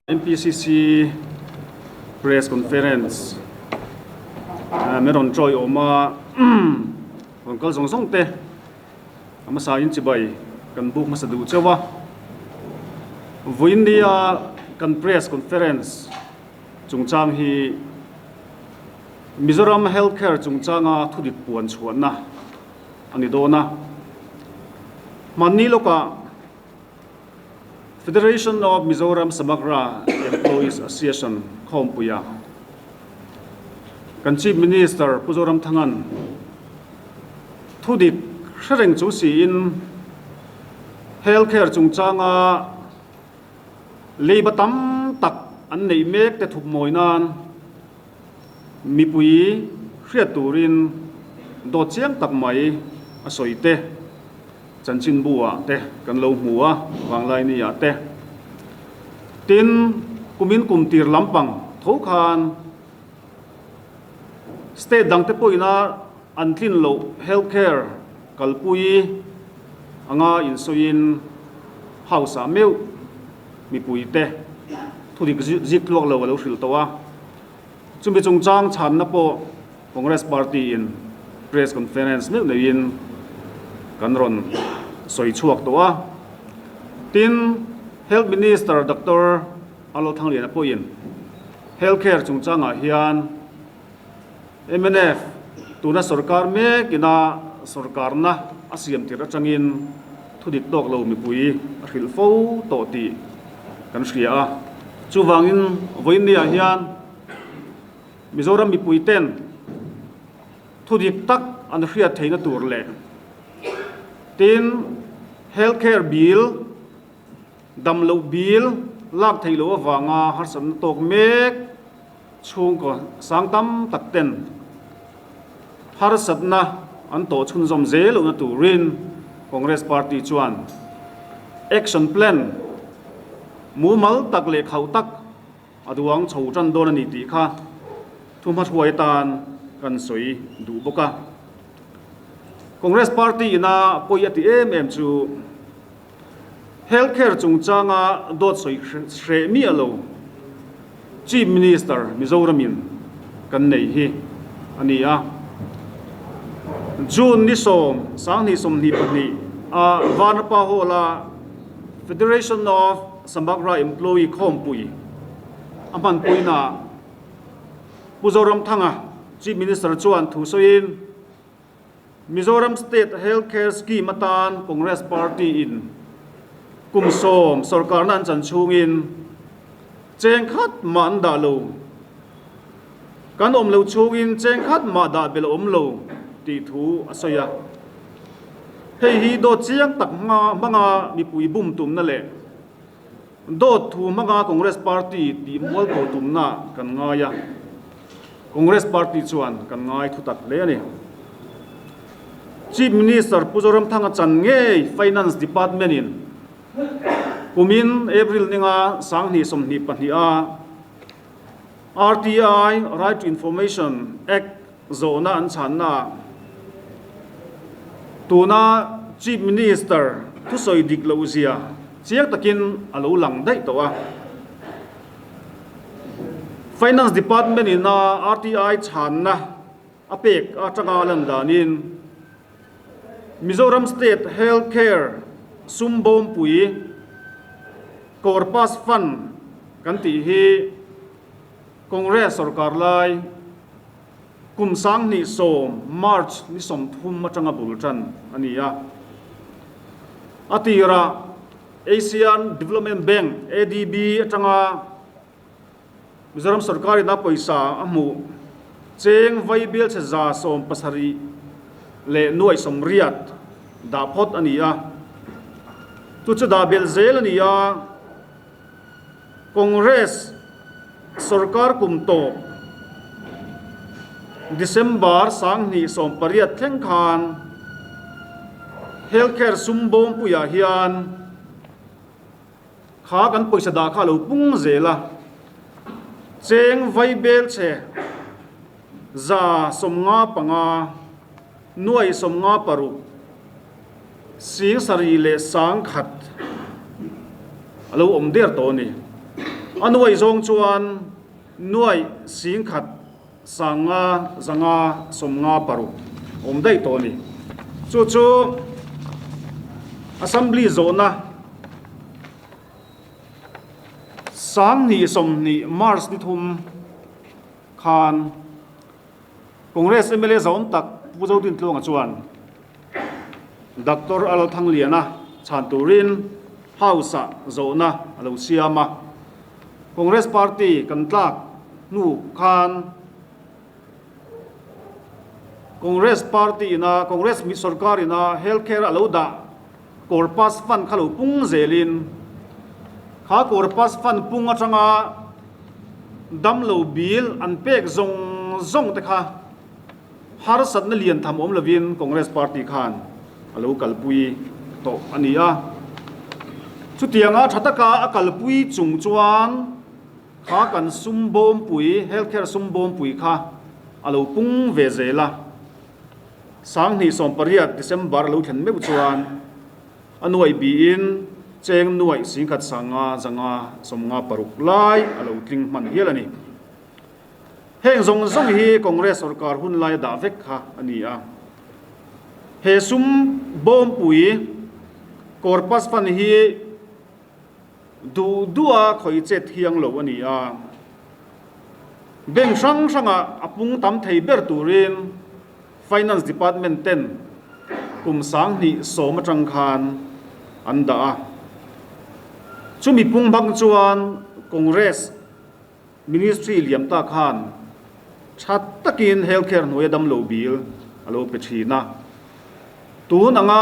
MPCC Press Conference min rawn chawi awm a, rawn kal zawng zawng te a hmasa in chibai kan buk hmasa duh chauh a. Vawiin nia kan Press Conference chungchang hi Mizoram Healthcare chungchanga thudik puan chhuahna a ni dawn a. Hmanni lawkah Federation of Mizoram Samagra Employees Association khawmpuia kan Chief Minister Pu Zoramthanga'n thudik hre reng chung siin healthcare chungchanga leiba tam tak an neih mek te thup mawi nan mipui hriat turin dawt chiang tak mai a sawi te. Chanchinbu ah te kan lo hmu a, Vanglaini ah te. Tin, kumin kum tir lampang tho khan state dang te pawhin a an tlin loh health care kalpui anga insawiin house ah meuh mipui te thudik zik tluak lo a lo hrilh tawh a. Chumi chungchang chhanna pawh Congress Party in Press Conference meuh neiin kan rawn sawi chhuak tawh a. Tin, Health Minister Doctor Alo Thangliana pawhin Health Care chungchangah hian mnf tuna sorkar mek ina sorkarna a siam tirh atangin thudik tawk lo mipui a hrilh fo tawh tih kan hria a. Chuvangin vawiinniah hian Mizoram mipui ten thu dik tak an hriat theihna tur leh tin health care bill dam loh bill lak theih loh avanga harsatna tawk mek chhungkaw sang tam tak ten harsatna an tawh chhunzawm zel lohna turin Congress party chuan action plan mumal tak leh khauh tak A duang chho tan dawn a ni tih kha thu hmahruai atan kan sawi duh bawk a. Congress party ina pawi a ti em em chu Health care chungchanga dawt sawi hreh miah lo Chief Minister Mizoramin kan nei hi a ni a. June ni sawm 2022 a Vanapa Hall-a Federation of Samagra Employee khawmpui a hmanpuinaah Pu Zoramthanga, Chief Minister chuan thu sawiin, Mizoram State Health Care Scheme atan Congress Party in kum sawm sorkarna an chan chhungin cheng khat mah an dah lo, kan awm lo chhungin cheng khat mah dah belh a awm lo tih thu a sawi a. Hei hi dawt chiang tak hmanga mipui bum tumna leh dawt thu hmanga Congress party tih mualpho tumna kan ngai a, Congress party chuan kan ngai thu tak hle a ni. Chief Minister Pu Zoramthanga chan ngei Finance Department in kumin April ninga 2022 a RTI, Right to Information, Act zawhna an chhanna ah tuna Chief Minister thusawi dik loh zia chiang takin a lo lang daih tawh a. Finance Department in a RTI chhanna a pek atanga lan danin Mizoram State Health Care sum bawmpui Corpus Fund kan tih hi Congress sorkar lai kum 2010 March ni 30 atanga bul tan a ni a. A tirah Asian Development Bank, ADB, atanga Mizoram sorkarin a pawisa a hmuh cheng vai bialchhe 70 leh nuai 80 dah phawt a ni a. Chu chu dah belh zel a ni a. Congress sorkar kum tawp December 2018 thleng khan Healthcare sum bawmpuiah hian kha kan pawisa dah kha a lo pung zel a, cheng vai bel che 55 nuai 56 7,100 a lo awm der tawh a ni. A nuai zawng chuan nuai 10,000 500 556 awm daih tawh a ni. Chu chu Assembly zawhna 2020 March ni thum khan Congress mla zawm tak Pu Zodintluanga chuan Doctor Al Thangliana chhan turin House-ah zawhna a lo siam a. Congress party kan tlak hnu khan Congress party ina Congress sorkar ina health care a lo dah corpus fund kha lo pung zelin kha corpus fund pung atanga damlo bill an pek zawng zawng te kha harsatna lian tham awm lovin Congress party khan a lo kalpui tawh a ni a. Chutianga tha taka a kalpui chung chuan kha kan sum bawmpui, health care sum bawmpui kha a lo pung ve zel a. 2018 December a lo thlen meuh chuan a nuaih biin cheng nuaih 10,000 500 56 lai a lo tling hman hial a ni. Heng zawng zawng hi Congress sorkar hun laia dah vek kha a ni a. He sum bawmpui corpus fund hi duh duha khawi chet thiang lo a ni a. Bank hrang hrangah a pung tam thei ber turin Finance Department ten kum 2010 atang khan an dah a. Chumi pung hmang chuan Congress Ministry liam ta khan tha takin health care hnuaia damlo bill a lo pe thin a. Tun anga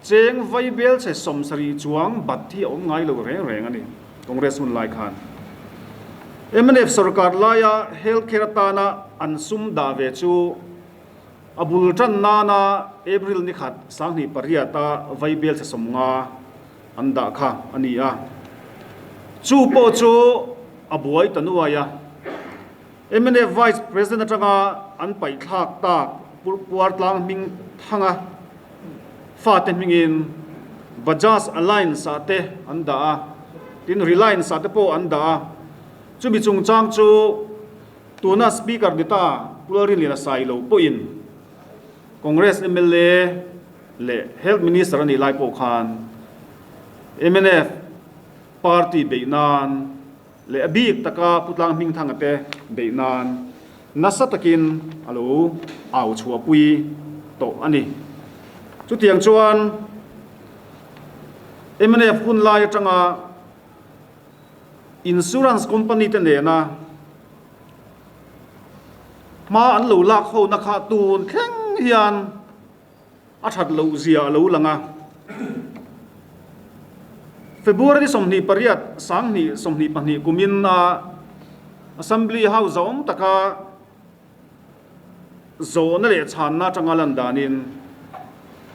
cheng vai bel chhe 70 chuang bat hi a awm ngai lo reng reng a ni Congress hun lai khan. Mnf sorkar laia health care atana an sum dah ve chu a bul tan nana April ni khat 2008 a vai bel chhe 50 an dah kha a ni a. Chu pawh chu a buai ta nuai a. Mnf Vice President atanga an paih thlak tak Puartlang hming thanga fate hmingin Bajaj Alliance ah te an dah a, tin Reliance ah te pawh an dah a. Chumi chungchang chu tuna Speaker ni ta Pu Lalrinliana Sailo pawhin Congress mla leh Health Minister a nih lai pawh khan mnf party beih nan leh a bik taka Pu Tlang Hmingthanga te beih nan nasa takin a lo au chhuahpui tawh a ni. Chutiang chuan mnf hun lai atanga insurance company te nena hma an lo lak hona kha tun thleng hian a that loh zia a lo lang a. February 28, 2022 kumin a Assembly House a awm taka zawhna leh chhanna atanga lan danin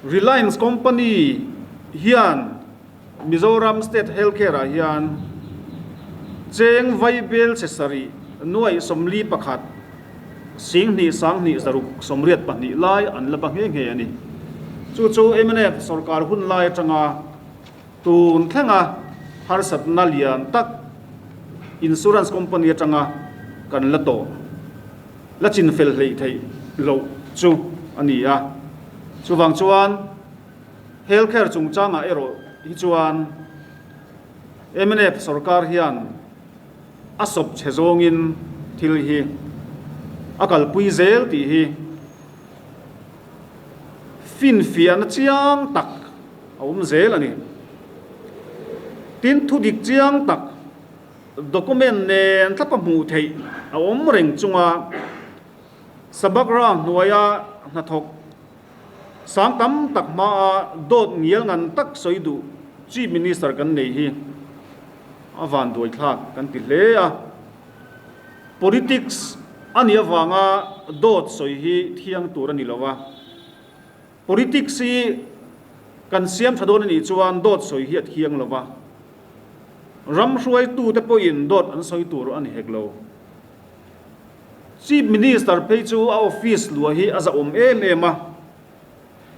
Reliance Company hian Mizoram State Health Care ah hian cheng vai bel chhe sarih nuaih 41 1,2 1,2 6 82 lai an la ba nghe nghe a ni. Chu chu mnf sorkar hun lai atanga tun thlenga harsatna lian tak insurance company atanga kan la tawh la chin fel hleih theih loh chu a ni a. Chuvang chuan health care chungchangah erawh hi chuan mnf sorkar hian a sawp chhe zawngin thil hi a kalpui zel tih hi finfiahna chiang tak a awm zel a ni. Tin, thu dik chiang tak document nen thlapa hmuh theih a awm reng chunga Sabagra hnuaia hnathawk sang tam tak hmaa dawt ngial ngan tak sawi duh Chief Minister kan nei hi a van duai thlak kan ti hle a. Politics a nih avanga dawt sawi hi thiang tur a ni lo a. Politics hi kan siam tha dawn a nih chuan dawt sawi hi a thiang lo va. Ram hruaitute pawhin dawt an sawi tur a ni hek lo. Chief Minister phei chu a office luah hi a zahawm em em a,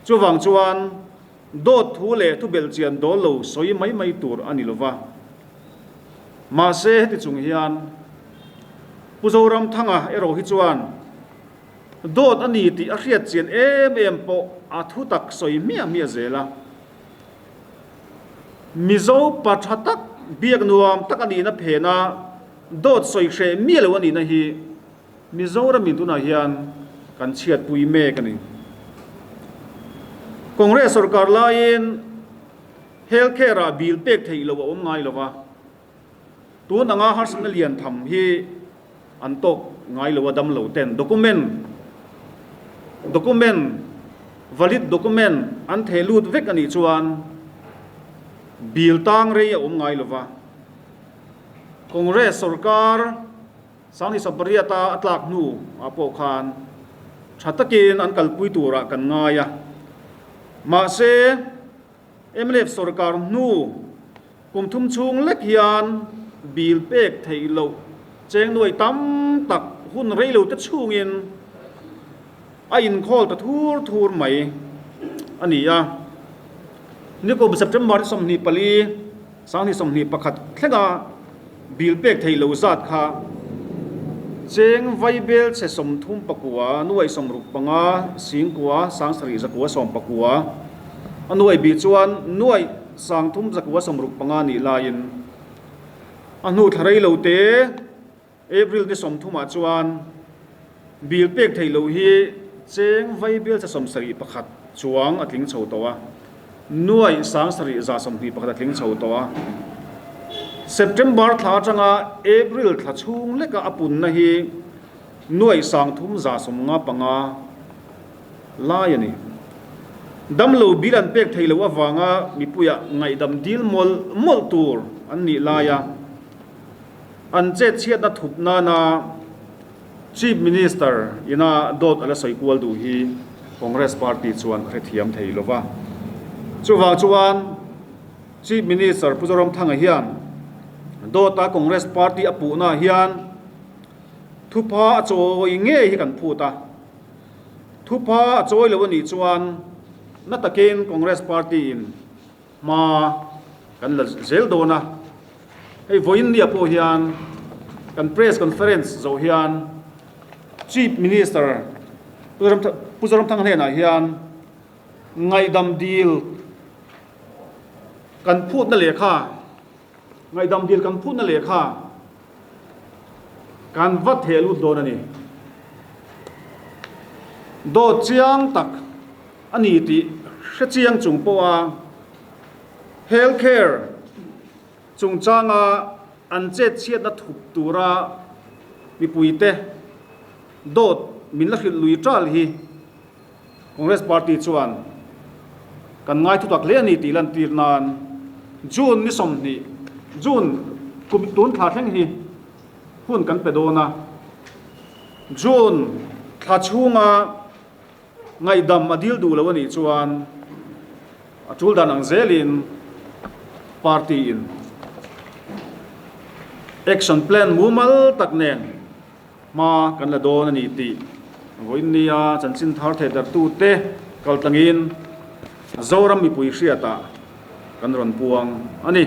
chuvang chuan dawt thu leh thu belhchian dawl lo sawi mai mai tur a ni lo va. Mahse heti chung hian Pu Zoramthanga erawh hi chuan dawt a ni tih a hriat chian em em pawh a thu tak sawi hmiah hmiah zel a. Mizo pa tha tak biak nuam tak a nihna phena dawt sawi hreh miah lo a nihna hi Mizoram in tunah hian kan chhiatpui mek a ni. Congress sorkar laiin health care ah bill pek theih loh a awm ngai lo va, tun anga harsatna lian tham hi an tawk ngai lo a dam lo ten document document valid document an theh lut vek a nih chuan bill tang rei a awm ngai lo va. Congress sorkar Sangni Sawmpariata a tlak hnu ah pawh khan tha takin an kalpui turah kan ngai a. Mahse, mnf sorkar hnu kum thum chhung lek hian bill pek theih loh cheng nuai tam tak hun rei lo te chhungin a inkhawl ta thur thur mai a ni a. Nikum September 24, 2021 thlenga Bill pek theih lo zat kha cheng vaibel chhe 39 nuai 65 singkua 70 zakua 19 a nuai bih chuan nuai 300 zakua 65 nih laiin a hnu thla rei lo te April ni 30 ah chuan Bill pek theih loh hi cheng vaibel cha 71 chuang a tling chho tawh a, nuai 7121 a tling chho tawh a. September thla atanga April thla chhung leka a punna hi nuai 3195 lai a ni. Damlo bill an pek theih loh avanga mipuiah ngaihdam dil mawlh mawlh tur an nih laia an chetchhiatna thup nana Chief Minister ina dawt a la sawi kual duh hi Congress Party chuan a hrethiam thei lo va. Chuvang chuan Chief Minister Pu Zoramthanga hian dawta Congress Party a puhna hian thupha a chawi ngei hi kan phut a. Thupha a chawi lo a nih chuan na takin Congress Party in Hma kan la zel dawn a, hei vawiin nia pawh hian kan press conference zawh hian Chief Minister Pu Zoramthanga hnenah hian ngaihdam dil kan phutna lehkha, ngaihdam dil kan phutna lehkha kan va theh lut dawn a ni. Dawt chiang tak a ni tih hre chiang chung pawha health care chungchanga an chetchhiatna thup tura mipuite dawt min la hrilh lui ṭal hi Congress party chuan kan ngai thutak hle a ni tih lantir nan June ni 20, June kum tun thla thleng hi hun kan pe dawn a, June thla chhunga Ngaihdam a dil duh lo a nih chuan a tul dan ang zelin party in action plan mumal tak nen hma kan la dawn a ni tih vawiin nia chanchin thar thehdarhtute kaltlangin Zoram mipui hriatah kan rawn puang a ni.